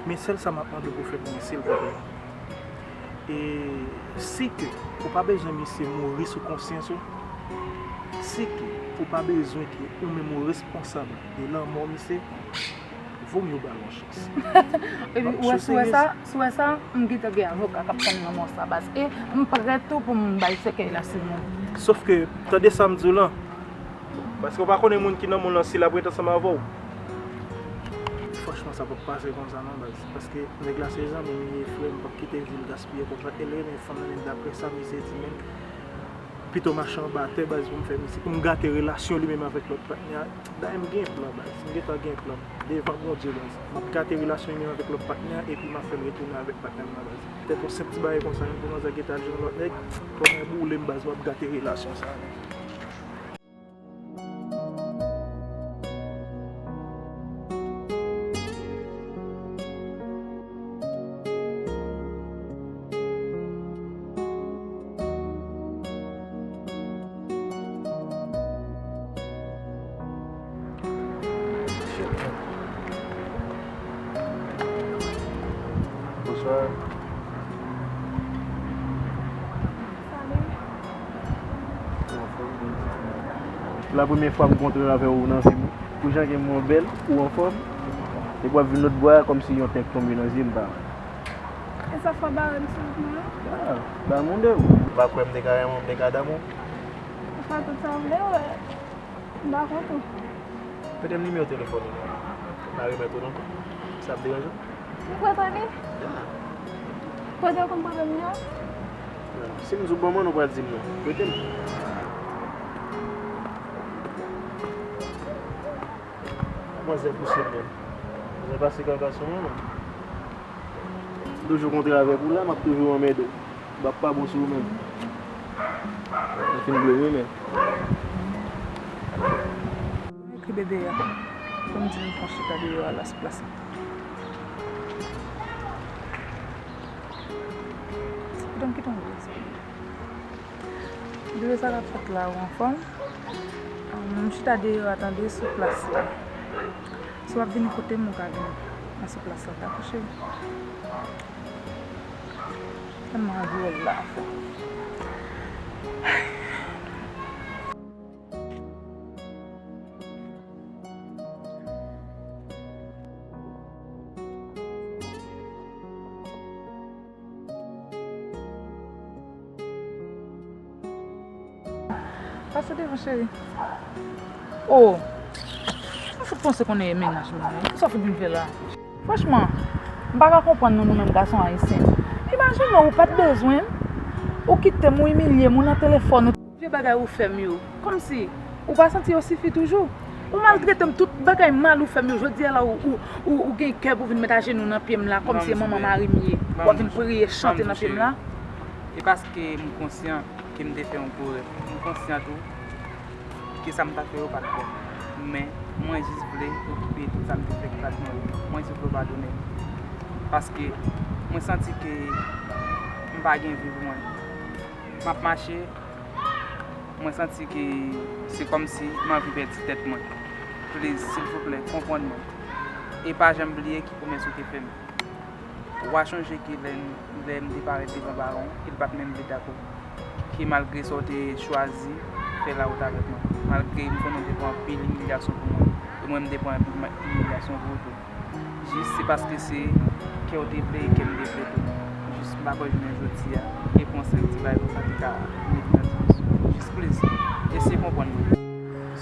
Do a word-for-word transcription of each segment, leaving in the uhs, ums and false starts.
Men sèl sa m ap mande w pou fè pou mwen, silvouplè. E si ke ou pa bezwen misye mouri sou konsyans ou, si ke ou pa bezwen ke ou menm ou responsab de lanmò misye, vo mye w ba l yon chans. Epi, ou wè, si w wè sa, si w wè sa, m gentan gen avoka k ap tann lanmò sa, baz. E m prè tou pou m bay sèkèy la sou moun. Sof ke, tande sa m di w lan, paske w pa konnen moun ki nan mond lan si l ap ret ansanm avè w. Franchman, sa p ap pase konsa non, baz. Paske nèg la se zanmi m ye, frè m, m p ap kite vi l gaspiye konsa. E l renmen fanm nan, men daprè sa misye di menm, pito mache anba tè, baz, pou m fè misye, pou m gate relasyon li menm avèk lòt patnè a. Dayè m gen plan, baz. M gentan gen plan. Devan Bondye, baz. M ap gate relasyon li menm avèk lòt patnè a, epi m ap fè l retounen avèk patnè m nan, baz. Petèt yon senp ti bagay konsa, menm pou manzè gentan al jwenn lòt nèg, kòman boule m, baz, m ap gate relasyon sa a. Bonswa. Ou anfòm? Se la premyè fwa m kontre avè w nan vi m. Pou jan ke m wè w bèl, ou anfòm. Epi w ap vin lòt bò a kòmsi yon tank tonbe nan zye m, pa wè. E sa fò bare m silvouplè? Ah, ba m yon de ou. Ou pa kwè m te ka renmen w, m te ka damou? Ou fè tout sa w vle, wè. M pa kont ou. Prete m nimewo telefòn ou non. M a remèt ou l ankò. Sa ap deranje w? M prete li? Ya. Kote w konn prete m li a? Si m di w ban mwen, ou pral di m non. Prete m. Manzè pouse m menm. Manzè pase kaka sou mwen menm. M toujou kontre avèk ou la, m ap toujou anmède w. M ap pa bon sou ou menm. Ou fin vle wi, men. Mwen ekri bebe a pou m di l m pran chita deyò a la sou plas la. Kidonk, kidonk, bebe, sa k ap fèt la, ou anfòm? M chita deyò a tande sou plas la. Si w ap vini kote m, ou ka vini. Mwen sou plas la, dakò, cheri? Tèlman anvi wè l la, anfen. Pase devan, cheri. Oh! M fout panse konnen e mennaj mwen. Kisa w fout vin fè la? Franchman, m pa ka konprann nou, nou menm gason ayisyen. Imajine w, ou pa t bezwen m, ou kite m, ou imilye m, ou nan telefòn, ou vye bagay ou fè m yo. Kòmsi, ou pa santi yo sifi toujou? Ou maltrete m, tout bagay mal ou fè m yo, jodi a la, ou, ou, ou, ou gen kè pou vin met ajenou nan pye m la, kòmsi e manman mari m ye. W ap vin priye, chante nan pye m la. E paske m konsyan ke m te fè yon gwo erè. M konsyan tou ke sa m ta fè yo pa t bon. Men, mwen jis vle okipe tout sa m te fè ki pa t bon yo. Mwen jis vle w padone m. Paske mwen santi ke m pa gen vi pou mwen. M ap mache, mwen santi ke se kòmsi m anvi pèdi tèt mwen. Please, silvouplè, konprann mwen. E pa janm bliye ki pwomès ou te fè m. W a chonje ke lè m, lè m te parèt devan Bawon, ke l pa t menm vle dakò. Ke malgre sa w te chwazi fè lawont avèk mwen. Malgre m konnen w te pran anpil imilyasyon pou mwen. E mwen, m te pran anpil ma-, imilyasyon pou ou tou. Jis se paske se kè w te vle e kè m te vle tou. Jis m pa kwè jounen jodi a, gen pran senp ti bagay konsa ki ka mete nan diskisyon. Jis please, eseye konprann mwen.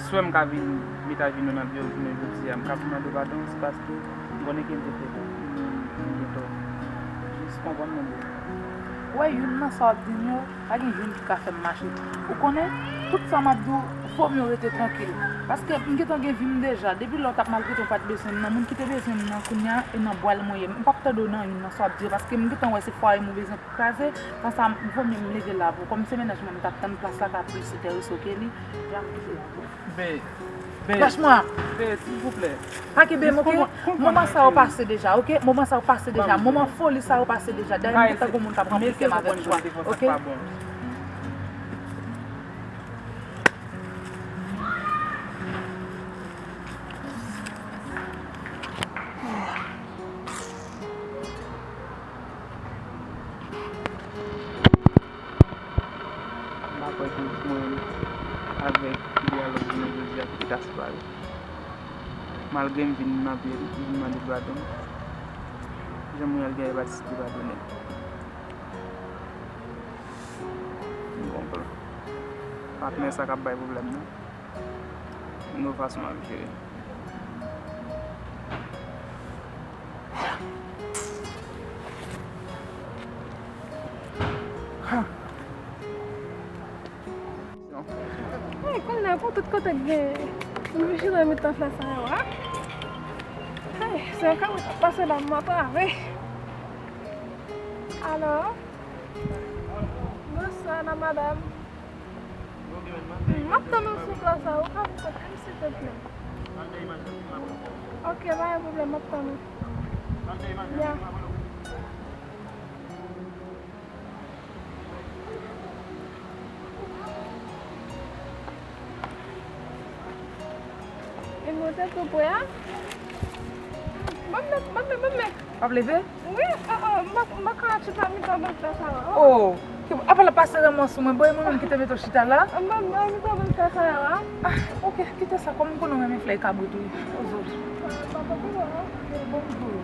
Swè m ka vin met ajenou nan pye w jounen jodi a, m ka vin mande w padon, se paske m konnen ke m te fè m, m gen tò. Jis konprann mwen byen. Ou wè youn nan sa w ap di m yo, pa gen youn ki ka fè m mache. Ou konnen, tout sa m ap di w, fò m yo rete trankil. Paske m gentan gen vi m deja. Depi lè w t ap maltrete m, ou pa t bezwen m nan. Moun ki te bezwen m nan, kounye a, e nan bwal mwen ye. M p ap tande w nan youn nan sa w ap di yo, paske m gentan wè se fwaye m ou bezwen kraze. Tan sa, m, vò mye m leve la pou ou. Kòm se mennaj mwen, m t ap tann plas la ka plis enterese w ke li. Jan m kite la pou ou. Be, be, Lach mwen. Be, silvouplè. Pa kenbe m, oke? Moman sa yo pase deja, oke? Moman sa yo pase deja. Moman foli sa yo pase deja. Dayè, m gentan gon moun k ap ranpli kè m avèk jwa, oke? Malgre m vin mande, m vin mande padon, jan Muriel genyen patisipe padone m. M gon plan. Patnè sa k ap bay pwoblèm nan. M gon fason m ap jere. Ay, kounye a pou tout kote k gen. M vin chita mitan flè sa yo a. Ay, se yon kamyon k ap pase la, m antrave. Alo? Bonswa, la madam. M ap tann ou sou plas la, ou ka vin kote m, silvouplè? Ok, pa gen pwoblèm, m ap tann ou. Ya. E mwen te tou pre a. Ban m met, ban m met, ban m met. W ap leve? Wi, oh, oh, m pa, m pa ka chita mitan bèl sa, sa, oh. Oh, ki, apa l ap pase renmen sou mwen, bon, e mwen menm ki te mete w chita la? M pa, m pa mitan bèl sa, sa, ah. Ah, ok, kite sa, kòm m konnen w renmen flè kabrit, wi. Ozo. Ah, pa, pa, pa, pa. Bon, bon.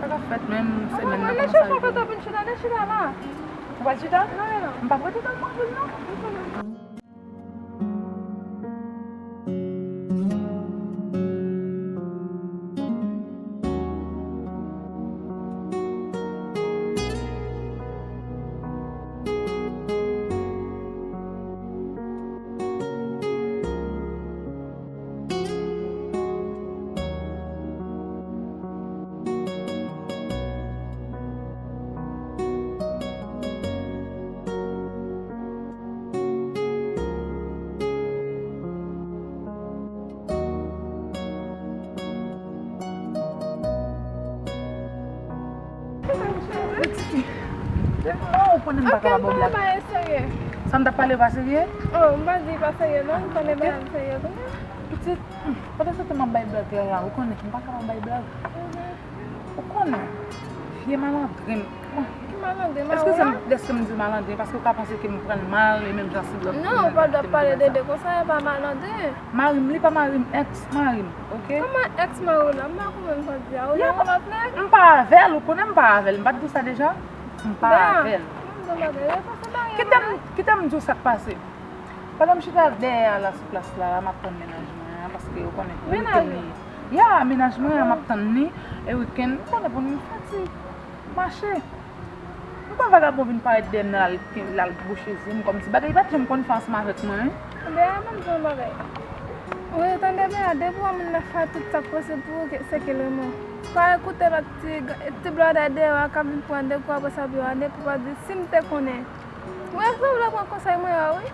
Sa k ap fèt menm semèn nan, kòman sa rive? Chita, chita la. Ou pral chita? Non, non, non. M p ap rete tann mwen vin, non. Depi lè ou konnen m pa kapab ba w blag. Sa m t ap pale pa serye? Oh, m pa di pa serye non, m konnen bagay serye kounye a. Pitit, hmm, pandan se tan m ap bay blag la, la, ou konnen m pa kapab bay blag. Ou konnen, vye malandren. Ki malandren? Èske se m, èske m di malandren? Paske ou ka panse ke m pran l mal, e menm jan si lòt moun. Non, ou pa dwe ap pale de, de konsa, e pa malandren. Mari m, li pa mari m, èks mari m, ok? Kòman èks mari w la? M pa konprann sa w di a. Ou gen yon lòt nèg? M pa avè l, ou konnen m pa avè l. M pa t di w sa deja? M pa avè l. Kite m, kite m di w sa k pase. Pandan m chita dèyè a la sou plas la, la, m ap tann mennaj mwen an, paske ou konnen ke wikenn li. Ya, mennaj mwen an, m ap tann li. E wikenn, ou konnen pou n fè ti mache. M kwè vagabon vin parèt dèyè m nan, l al, l al bouche zye m, kòmsi bagay pa t janm konn fè ansanm avèk mwen, wi. Dèyè mwen, m di yon bagay. Ou tande byen, depi w wè moun nan fè tout sa k posib pou ou, se ke renmen w. Pa koute lòt ti, ti blòdè dèyè w a k ap vin pran de kou, apre sa, pou yo ane, pou pa di, si m te konnen. Mwen, èske w vle pran konsèy mwen an, wi?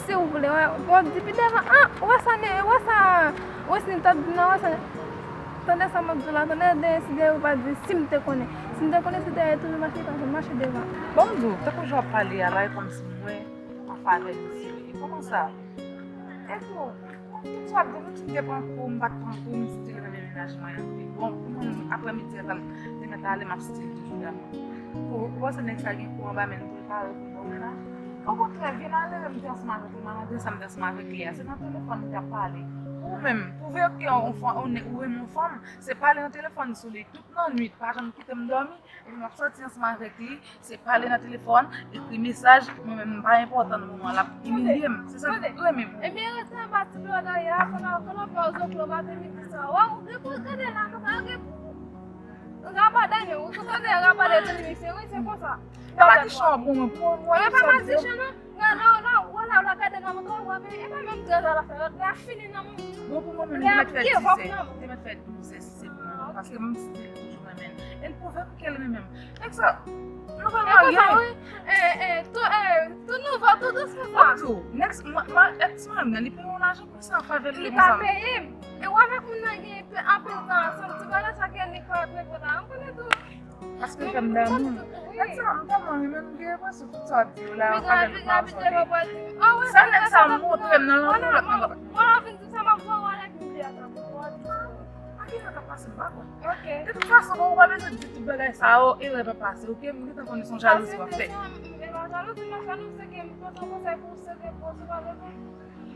Si w vle, w ap di pi devan, ah, ou wè sa, ou wè sa, Wesny t ap di nan, ou wè sa, tande sa m ap di w la, tande dèyè, si dèyè ou pa di, si m te konnen. Si m te konnen, se dèyè toujou mache, pa mache devan. Bon, m di w, tankou jan w ap pale a la, e kòmsi mwen an favè de Siri. Kòman sa? E tou, tout sa w ap di, menm si m te pran kou, m pa t pran kou, m still renmen mennaj mwen anpil. Bon, pou mwen, aprè midi a, te mèt ale, m ap still toujou damou. Ou, ou panse nèg sa gen kou anba men l pou l pare pou l ba w mennaj? Okontrè, vye malere m te ansanm avèk li, malandren sa m te ansanm avèk li a, se nan telefòn li t ap pale. Ou menm, pou veye ke yon fanm, ou ne-, ou renmen yon fanm, se pale nan telefòn sou li tout lannwit, pa janm kite m dòmi, epi m ap sòti ansanm avèk li, se pale nan telefòn, ekri mesaj, mwen menm m pa enpòtan nan moman l ap imilye m, se sa m renmen pou ou. Ebyen rete anba ti dlo dèyè a, konnen, konnen w fè zoklo maten midi swa, w ap gade la, konsa yo gen pou Rabadè nou, ou sot ande rabadè tande misye, wi, se konsa. E pa ti chan pou mwen, pou mwen, mwen. E pa madichon, non. Nan, nan, nan, wala, wala, gade nan mwen, wala, wala, e pa menm trèzè la fè, la fini nan mwen. Bon, pou mwen menm, li mèt fè disèt, li mèt fè douzè si se pou mwen, paske mwen still toujou renmen l. E l pwouve m ke l renmen m. Nèg sa, nou pral marye. E konsa, wi. E, e, tou, e, tou nouvo, tou dous konsa. Mwen di w, nèg, mwen, mwen, èks mwen, li peye yon lajan pou sa, favè l. Li pa peye m. E w avèk moun nan gen anpil tan ansanm, ti bagay sa ke li pa regle la, m konnen tou. Paske fè m damou. Èk sa, m tèlman renmen l, m gen enpresyon tout sa w ap di yo la, an favè l, m ap sòti. Sa nèg sa montre m nan lanmou lòt nèg. Wala, w vin di sa, m ap voye w ale Bibli a tankou w ap di. A ki sa k ap pase, m pa konn. De tout fason, bon, ou pa bezwen di tout bagay sa yo, erè pa pase, ok? M gentan konnen se yon jalouzi w ap fè. E pa jalouzi m ap fè, non, se ke m pote yon konsèy pou ou, se ke pou ou, se pa vre, non?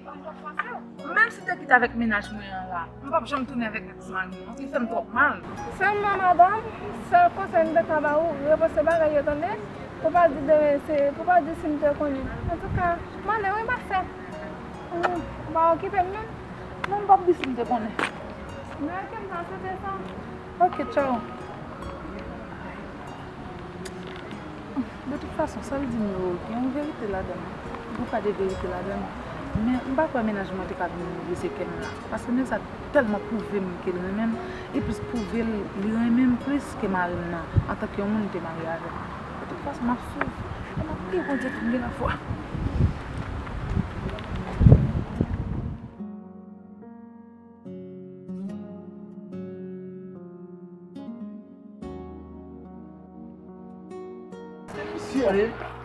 Menm si m te kite avèk mennaj mwen an la, m p ap janm tounen avèk eks mari mwen. Li fè m twòp mal. Sèlman, madanm, sèl konsèy m te ka ba ou, repanse bagay yo, tande. Pou pa di demen, se, pou pa di si m te konnen. Antouka, m ale wi, pastè. Ou pa okipe m non. Non, m p ap di si m te konnen. Men ke m ta swete sa. Ok, tchaw. De tout fason, sa l di m yo, gen yon verite ladan l. Gen yon pa de verite ladan l. Men m pa kwè mennaj mwen te ka vin brize kè m la. Paske nèg sa tèlman pwouve m ke l renmen m, li plis pwouve l, li renmen m plis ke mari m nan, antanke yon moun li te marye avè m. De tout fason, m ap swiv. E m ap priye Bondye pou m gen lafwa. Se misye, ale.